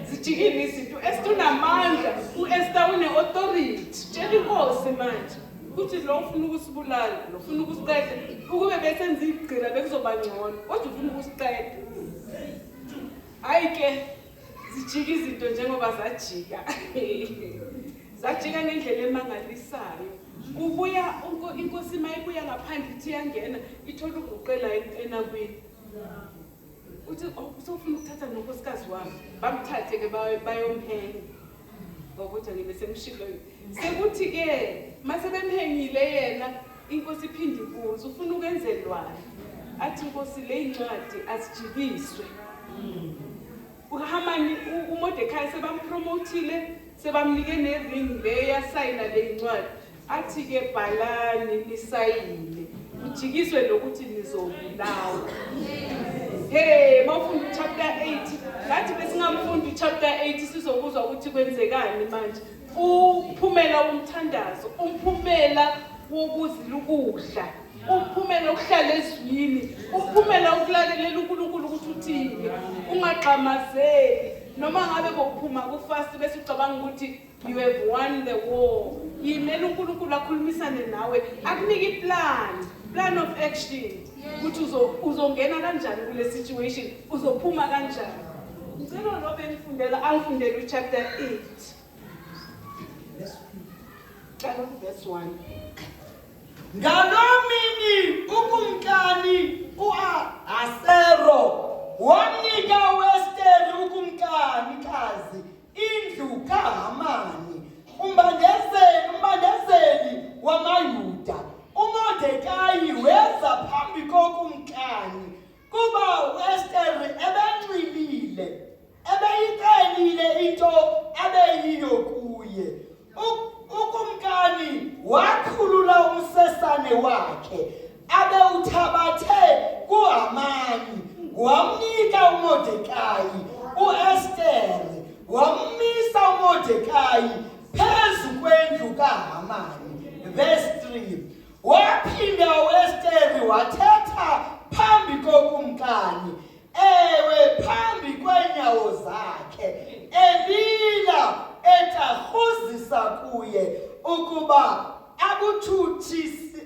Zijikile izinto. U-Esther unamandla, u-Esther une-authority. Tshela inkosi manje ukuthi lo ufuna ukusibulala, lo ufuna ukusiqeda. Ukube besenza igqila bekuzoba ngcono, kodwa ufuna ukusiqeda. Hayi ke zijika izinto njengoba zajika. Zajika ngendlela emangalisayo. Kubuya inkosi mayibuya ngaphandle ithi iyangena ithola uguqela enakwini. Uthi oh, usofuna ukuthatha nonkosikazi wami. Bamthathe ke bayomhenga. Ngokuthi ngibe sengishilo. Sekuthi ke mase bemhengile yena inkosi iphinde ibuze ufuna ukwenzelwani. Athi inkosi le incwadi azijikiswe. UHamani uMordecai sebampromotile sebamnike ne-ring le yasayina le incwadi. Athi ke bhalani nisayine. Kujikiswe lokuthi nizobulawa. Hey, mawufunda uchapter 8, ngathi besingamfunda uchapter 8 sizokuzwa ukuthi kwenzekani manje. Umphumela womthandazo, umphumela wokuzila ukudla, umphumela wokuhlala ezwini, umphumela wokulalela uNkulunkulu ukuthi uthini, ungagxamazeli. Noma ngabe bokuphuma kufast bese ucabanga ukuthi you have won the war. Yimela uNkulunkulu akhulumisane nawe, akunike iplan, plan of action. Ukuthi uzongena kanjani kule situation, uzophuma kanjani. Ngicela lo bengifundela angifundele uchapter 8. Qala kuverse 1. Ngaloo mini ukumkani uAhasero wanika uEsteri ukumkanikazi indlu kaHamani, umbandezeli umbandezeli wamaYuda. UMordekayi weza phambi kokumkani kuba uEsteri ebenxilile, ebeyicelile into abeyiyo kuye. Ukumkani wakhulula umsesane wakhe abewuthabathe kuHamani wamnika uMordekayi uEsteri. kaHamani. Verse 3. Waphinda uEsteri wathetha phambi kokumkani, ewe phambi kweenyawo zakhe, elila etarhuzisa kuye ukuba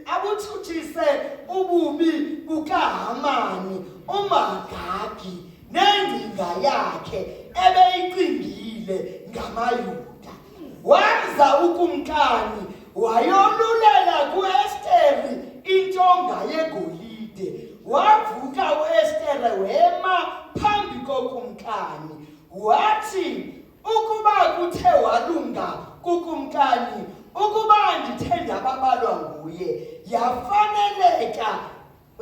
abuthutshise ububi bukaHamani umAgagi nengcinga yakhe ebeyicingile ngamaYuda. Waza ukumkani wayolulela kuEsteri intonga yegolide. Wavuka uEstere wema phambi kokumkani, wathi, Ukuba kuthe walunga kukumkani, ukuba ndithe ndababalwa nguye,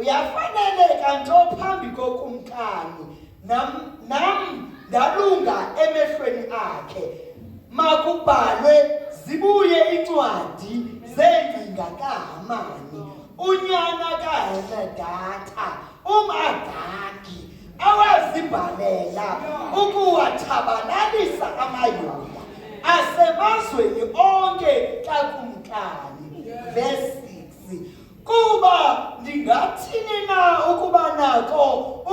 yafaneleka nto phambi kokumkani, nam ndalunga emehlweni akhe, makubhalwe zibuye incwadi zeengcinga kaHamani, unyana kaHemedatha, umAgagi, awazibhalela ukuwatshabalalisa amaYuda asemazweni onke kakumkani. Verse 6. Kuba ndingathini na ukuba nako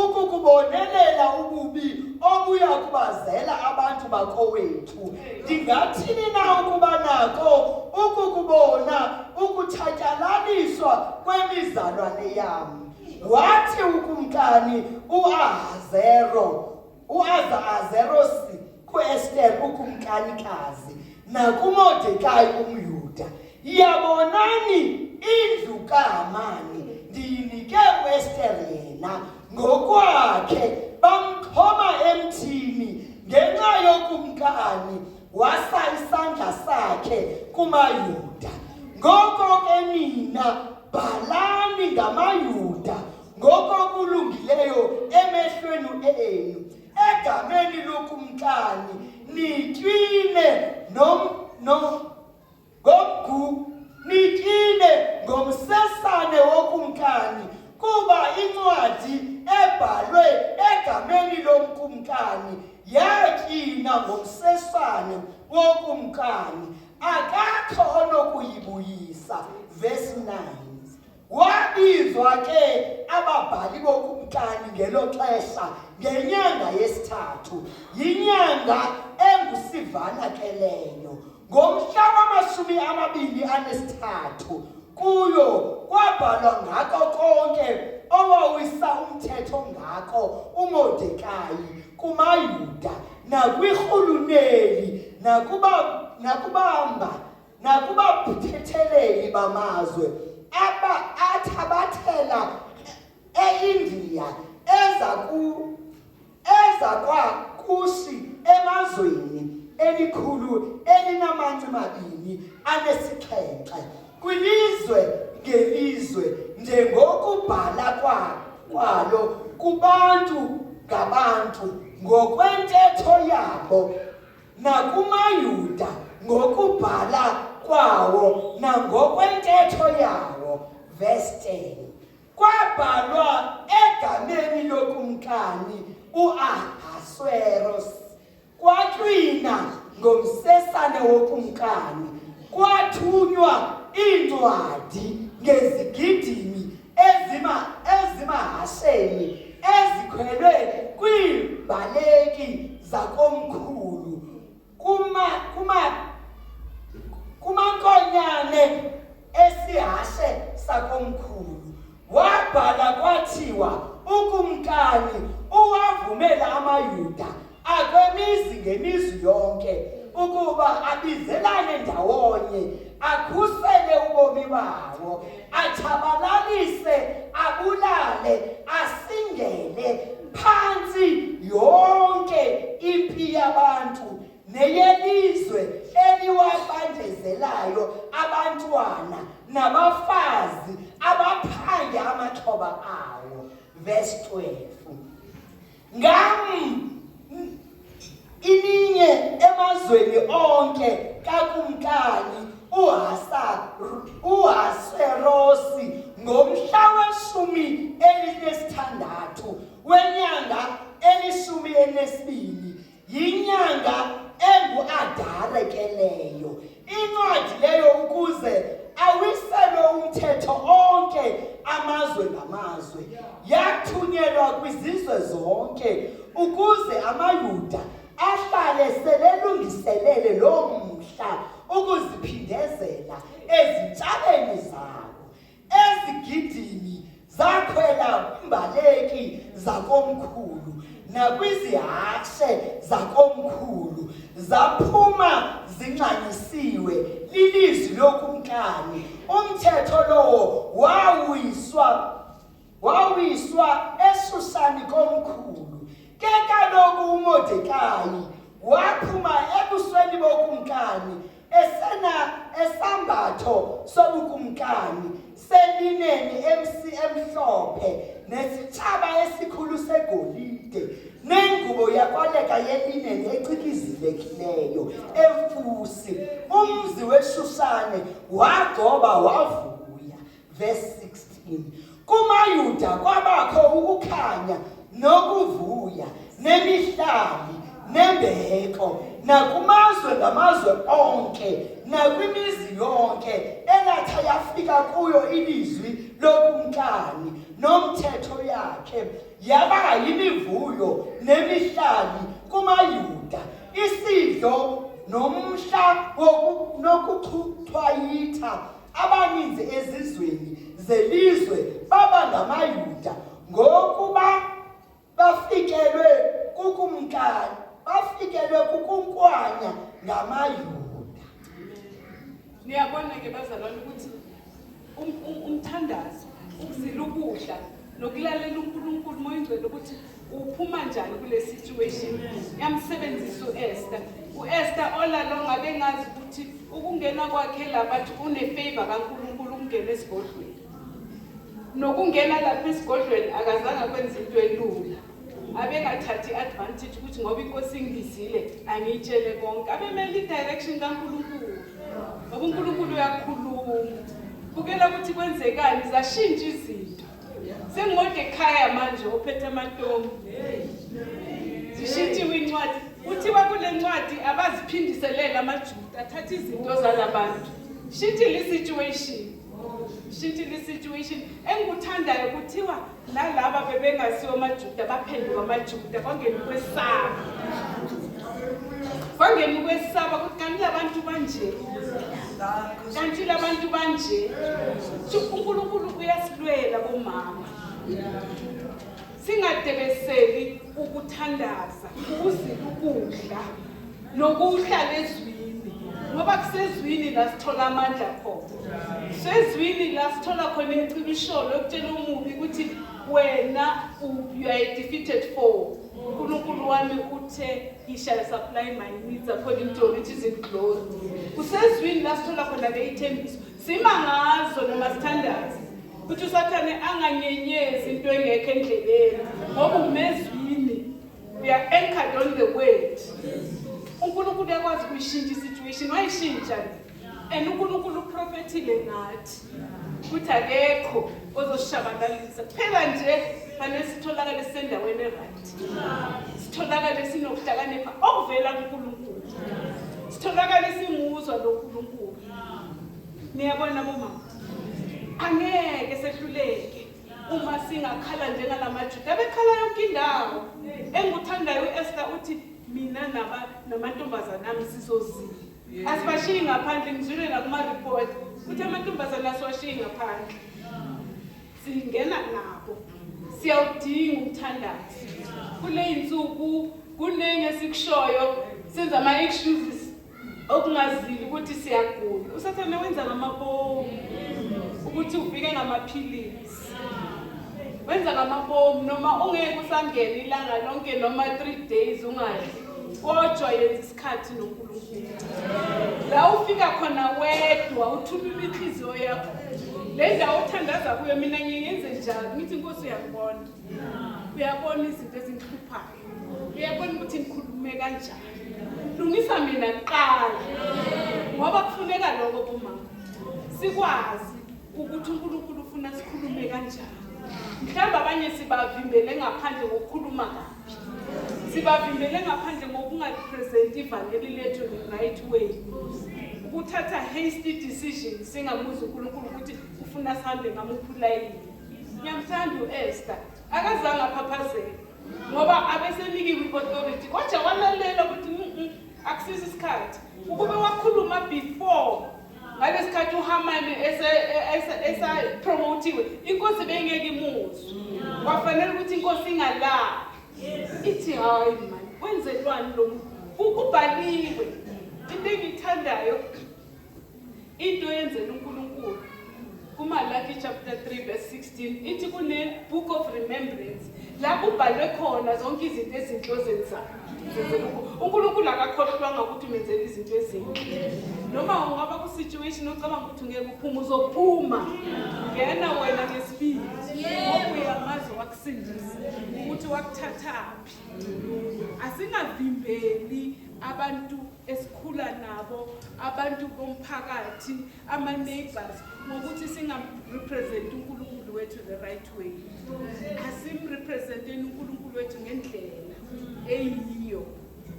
ukukubonelela ububi obuya kubazela abantu bakowethu? Ndingathini na ukuba nako ukukubona ukutshatyalaliswa kwemizalwane yam? Wathi ukumkani uAhazero, uAzazerosi kuEster ukumkanikazi nakuMordekayi umYuda, Yabonani, indlu kaHamani ndiyinike uEster yena ngokwakhe, bamxhoma emthini ngenxa yokumkani, wasa isandla sakhe kumaYuda. Ngoko ke nina bhalani ngamaYuda ngokokulungileyo emehlweni enu, egameni lokumkani nitywine nom, nom, ngomgu nitywine ngomsesane wokumkani, kuba incwadi ebhalwe egameni lomkumkani yatywina ngomsesane wokumkani, akakho onokuyibuyisa. Verse 9. Wabizwa ke ababhali bokumkani ngelo xesha ngenyanga yesithathu, yinyanga enguSivana ke leyo, ngomhla wama-23 kuyo, kwabhalwa ngako konke owawisa umthetho ngako uMordekayi kumaYuda nakwirhuluneli nakubamba nakubabuthetheleli bamazwe aba athabathela eIndiya eza kwaKushi emazweni elikhulu elinamanci 27 kwilizwe ngelizwe njengokubhala kwalo kubantu ngabantu ngokwentetho yabo, nakumaYuda ngokubhala kwawo nangokwentetho yawo. Verse 10. Kwabhalwa egameni lokumkani uAhaswerosi, kwatywina ngomsesane wokumkani, kwathunywa iincwadi ngezigidimi ezimahasheni ezikhwelwe kwiimbaleki zakomkhulu kumankonyane esihashe sakomkhulu. Wabhala kwathiwa ukumkani uwavumela amaYuda akwemizi ngemizi yonke ukuba abizelane ndawonye, akhusele ubomi bawo, atshabalalise, abulale, asingele phantsi yonke impi yabantu neyelizwe eliwabandezelayo abantwana nabafazi, abaphange amaxhoba awo. Verse 12. Ngam ininye emazweni onke kakumkani uHaserosi ngomhla we-16 wenyanga eli-12, yinyanga enguAdare ke leyo. Incwadi leyo ukuze ukuphindezela ezintshabeni zabo. Ezigidini zakhwela kwimbaleki zakomkhulu nakwizihashe zakomkhulu, zaphuma zinxanisiwe lilizwi lokumkani. Umthetho lowo wawiswa wawiswa eShushani komkhulu. Ke kaloku uMordekayi waphuma ebusweni bokumkani esena esambatho sobukumkani selineni MC emhlophe nesitshaba esikhulu segolide nengubo yakwaleka yelineni ecikizilekileyo emfusi. Umzi weShushane wagcoba wavuya. Verse 16, kumaYuda kwabakho ukukhanya nokuvuya nemihlali nembeko, nakumazwe ngamazwe onke nakwimizi yonke elatha yafika kuyo ilizwi lokumkani nomthetho yakhe, yaba yimivuyo nemihlali kumaYuda, isidlo nomhla nokuchwayitha. Abaninzi ezizweni zelizwe baba ngamaYuda, ngokuba bafikelwe kukumkani, bafikelwe kukunkwanya ngamaYuda. Niyabona ke bazalwane ukuthi umthandazo, ukuzila ukudla nokulalela uNkulunkulu moya ingcwele ukuthi uphuma njani kule situation. Yamsebenzisa uEsther. UEsther olalo ngabe ngazi ukuthi ukungena kwakhe lapha athi une-favor kaNkulunkulu ukungena esigodlweni. Nokungena lapha esigodlweni akazange akwenza into elula. Abengathathi i-advantage ukuthi ngoba inkosi ingibizile angiyitshele konke. Abemele i-direction kaNkulunkulu. Ngoba uNkulunkulu uyakhuluma. Bukela ukuthi kwenzekani, zashintsha izinto. SenguModekhaya manje ophethe amatomu. Zishintshiwe incwadi. Kuthiwa kule ncwadi abaziphindiselele amaJuda athatha izinto zalabantu. Shintshile i-situation. Shintshile i-situation. Engikuthandayo kuthiwa nalaba bebengasiwo amaJuda baphenduka amaJuda kwangena ukwesaba. Kwangena ukwesaba ukuthi kanti labantu banje. Kanti labantu banje. UNkulunkulu uyasilwela bomama. Singadebeseli ukuthandaza, ukuzila ukudla nokuhlala ezwini, ngoba kusezwini la sithola amandla khona. Sezwini la sithola khona imicibisholo yokutshela umubi ukuthi wena you are a defeated foe. uNkulunkulu wami uthe he shall supply my needs according to your riches in glory. Kusezwini la sithola khona ke ithembiso. Sima ngazo noma sithandaze. Ukuthi uSathane anganyenyezi into engekho endleleni ngoba umezwini. We are anchored on the word. uNkulunkulu uyakwazi ukuyishintsha i-situation, wayishintsha. And uNkulunkulu uprofethile ngathi ukuthi akekho ozoshabalalisa. Kuphela nje fanele sitholakale sisendaweni e-right. Sitholakale sinokuhlakanipha okuvela kuNkulunkulu. Sitholakale simuzwa lo Nkulunkulu. Niyabona bomama? Angeke sehluleke uma singakhala njengalamaJuda abekhala yonke indawo. Engikuthandayo u-Esther uthi mina namantombazane ami sizozila. Asibashiyi ngaphandle, ngizwile nakuma-report ukuthi amantombazane asiwashiyi ngaphandle. Singena nabo. Siyawudinga umthandazo. Kule insuku kuningi esikushoyo, senza ama-excuses okungazili ukuthi siyagula. USathane wenza ngamabomu ukuthi ufike ngamaphilisi. Wenza ngamabomu noma ungeke usangena ilanga lonke noma 3 days ungadli. Kodwa yenza isikhathi noNkulunkulu. La ufika khona wedwa uthulula inhliziyo yakho. Le ndawo othandaza kuyo mina ngiyenze njalo ngithi Nkosi uyangibona. Uyabona izinto ezingihluphayo. Uyabona ukuthi ngikhulume kanjani. Lungisa mina kuqala. Ngoba kufuneka lokho bomama. Sikwazi ukuthi uNkulunkulu ufuna sikhulume kanjani. Mhlawumbe abanye sibavimbele ngaphandle ngokukhuluma kabi. Sibavimbele ngaphandle ngokungapresent ivangeli lethu the right way. Ukuthatha hasty decisions singamuzi uNkulunkulu ukuthi ufuna sihambe ngamuphi ulayini. Ngiyamthanda uEsther. Akazange aphaphazeke ngoba abesenikiwe i-authority kodwa walalela ukuthi akusiso isikhathi. Ukube wakhuluma before Ngesikhathi uHamani ese-promotiwe, inkosi beyingeke imuzwe. Kwafanele ukuthi inkosi ingalali. Ithi hayi mani, kwenzelwani lo muntu? Kubhaliwe. Into engiyithandayo, into yenzela uNkulunkulu. KuMalaki chapter 3 verse 16 ithi kune book of remembrance la kubhalwe khona zonke izinto ezinhle ozenzayo. uNkulunkulu akakhohlwanga ukuthi umenzela izinto ezinhle. Noma ungaba ku situation ocabanga ukuthi ngeke uphume, uzophuma. Ngena wena ngesibindi. Ngoba uyamazi wakusindisa ukuthi wakuthathaphi. Asingavimbeli abantu esikhula nabo, abantu bomphakathi, ama-neighbors, ngokuthi singamrepresent uNkulunkulu wethu the right way. Asimrepresenteni uNkulunkulu wethu ngendlela eyiyo.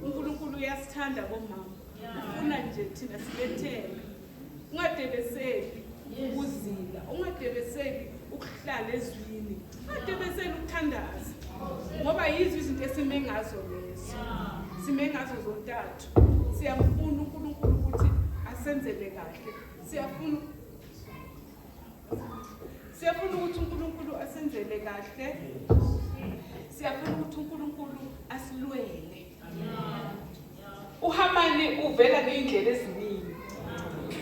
uNkulunkulu uyasithanda bomama, ufuna nje thina sibethembe. Ungadebeseli ukuzila, ungadebeseli ukuhlala ezwini, ungadebeseli ukuthandaza, ngoba yizo izinto esime ngazo lezo, sime ngazo zontathu. Siyamfuna uNkulunkulu ukuthi asenzele kahle, siyafuna ukuthi uNkulunkulu asenzele kahle, siyafuna ukuthi uNkulunkulu asilwele. uHamani uvela ngey'ndlela eziningi.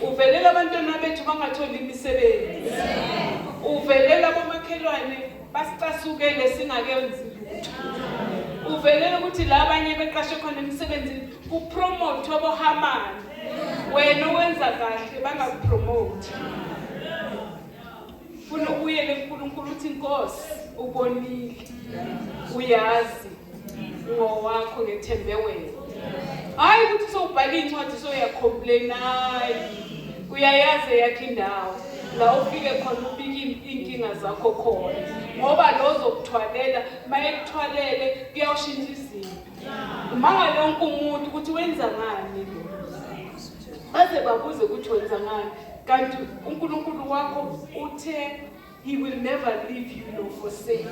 Uvelela abantwana bethu bangatholi imisebenzi, uvelela abomakhelwane basicasukele singakenzi lutho, uvelela ukuthi la abanye beqashe khona emsebenzini kupromote aboHamani, wena owenza kahle bangakupromote. Funa ubuyele kuNkulunkulu uthi Nkosi, ubonile, uyazi, ngowakho, ngethembe wena. Hayi ukuthi sowubhala iy'ncwadi soyacomplain, hayi uyayazi eyakho indawo la ufike khona ubike iy'nkinga zakho khona, ngoba lo ozokuthwalela mayekuthwalele kuyawushintsha izinto. Umangale wonke umuntu ukuthi wenza ngani lo, baze babuze ukuthi wenza ngani, kanti uNkulunkulu wakho uthe he will never leave you nor forsake you.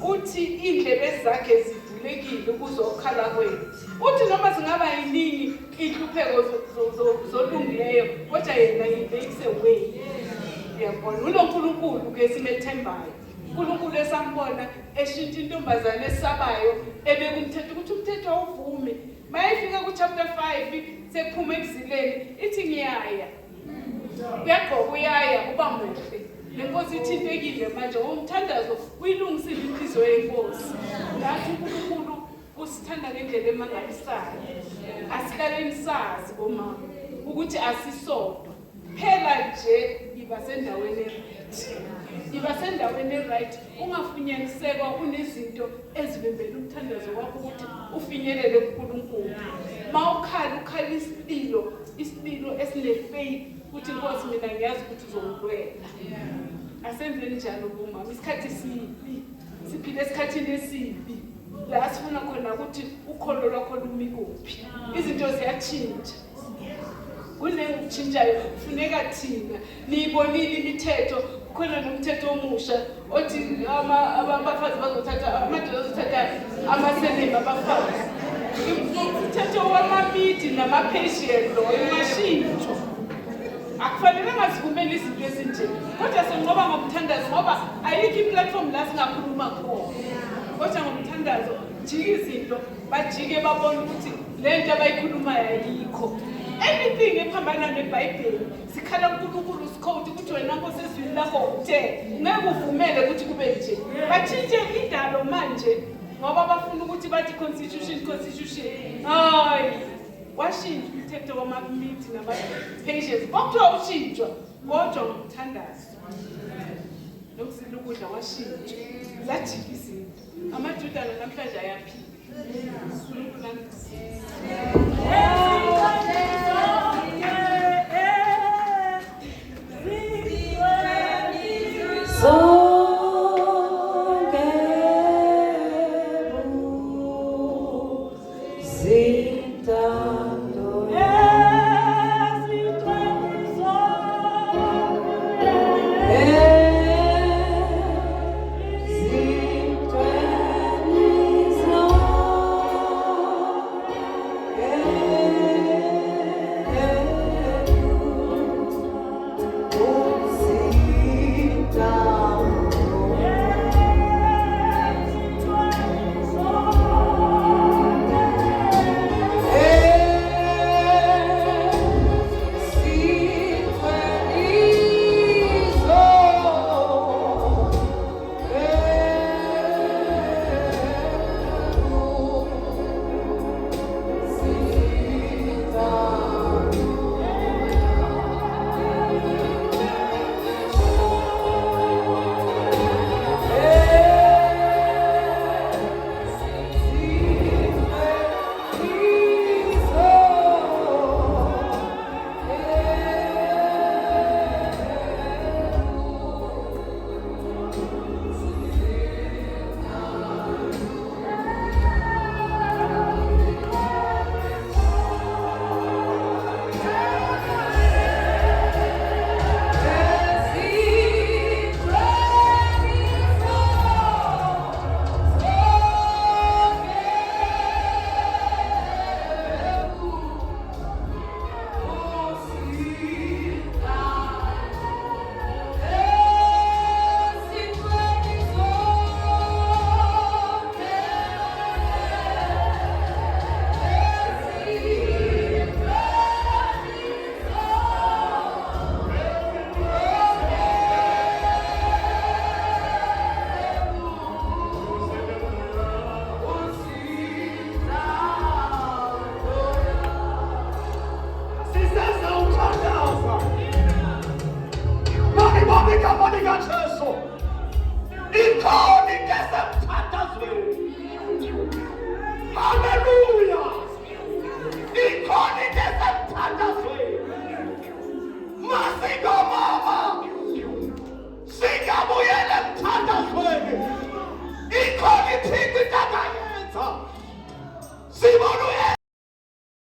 Uthi iy'ndlebe zakhe zivulekile ukuzokhala kwenu. Uthi noma zingaba yiningi iy'hlupheko zolungileyo, kodwa yena he makes a way. Uyabona, ulo Nkulunkulu-ke simethembayo, uNkulunkulu esambona eshintsha intombazane esabayo ebeka umthetho ukuthi umthetho awuvumi. Mayefika ku-chapter 5 sekuphuma ekuzileni, ithi ngiyaya, uyagqoka uyaya, uba muhle. Le nkosi ithintekile manje ngomthandazo, uyilungisile inhliziyo yenkosi. Nathi uNkulunkulu usithanda ngendlela emangalisayo. Asihlaleni sazi bomama ukuthi asisodwa. Phela nje iba sendaweni e-right, iba sendaweni e-right, ungafunyanisekwa unezinto ezivimbela umthandazo wakho ukuthi ufinyelele kuNkulunkulu. Ma ukhala, ukhala isililo, isililo esine-faith ukuthi Nkosi mina ngiyazi ukuthi uzongilwela. Asenzeni njalo bomama, isikhathi sibi, siphile esikhathini esibi la sifuna khona ukuthi ukholo lwakho lumi kuphi. Izinto ziyatshintsha, kuningi okutshintshayo, kufuneka thina niyibonile imithetho. Kukhona nomthetho omusha othi abafazi bazothatha, amadoda azothatha amasenemu abafazi. Umthetho wamamidi nama-Persian loyo ungashintshwa. Akufanele ngasivumeli izinto ezinje, kodwa sinqoba ngomthandazo, ngoba ayikho iplatform la singakhuluma khona, kodwa ngomthandazo jika izinto, bajike babone ukuthi le nto abayikhulumayo ayikho. Anything ephambana neBhayibheli, sikhala kuNkulunkulu, sikhowuthi ukuthi wena Nkosi ezwini lakho uthe ngeke uvumele ukuthi kube nje. Batshintshe indalo manje ngoba bafuna ukuthi bathi constitution, constitution. Hayi, washintsha umthetho wamamidi nama-Persians, kwakuthiwa ushintshwa, kodwa ngomthandazo nokuzila ukudla washintsha, zajika izinto. AmaJuda namhlanje ayaphila. uNkulunkulu anibusise.